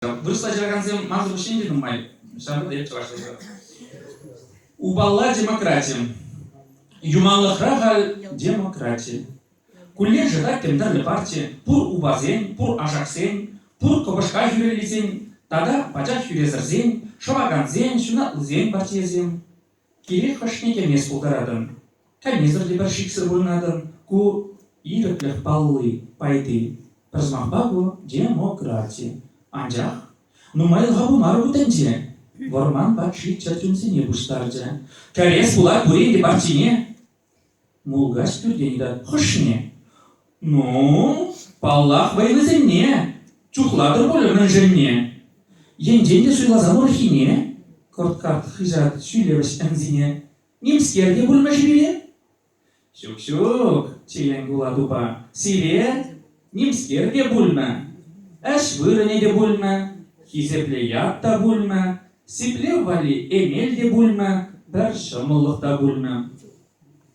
Вырӑсла ҫыракансем мансӑр пуҫне те нумай. Ҫавӑнпа та эп чӑвашла ҫыратӑп. Упалла демократи. Юманлӑхра халь демократи. Куллен шӑтать тем тӗрлӗ парти, пур упасен, пур ашаксен, пур кӑпӑшка хӳреллисен тата пачах хӳресӗрсен, шӑвакансен, ҫунатлисен партийӗсем. Кирек хӑшне кӗмес пултаратӑн. Кӗмесӗр те пӗр шиксӗр пурӑнатӑн. Ку ирӗклӗх палли, пайти. Пӗр сӑмахпа ку демократи. Анчах нумайлӑха пымарӗ ку тӗнче. Вӑрман патши чӗрчунсене пуҫтарчӗ. Кӗрес пулать пурин те партине. Мулкач пӳртен ыйтать: хӑшне? Ну, паллах, вӑйлисенне. Чухлатӑр пулӗ мӗншӗнне. Енчен те суйласан урӑххине, кӑрт-карт хыҫать ҫӳлевӗҫ ӗнсине, нимскер те пулмӗ-ши пире? Ҫук-ҫук, чеен кулать упа, сире нимскер те пулмӗ. Ӗҫ вырӑнӗ те пулмӗ, хисеплӗ ят та пулмӗ, сиплев валли эмел те пулмӗ, пӗр ҫӑмӑллӑх та пулмӗ.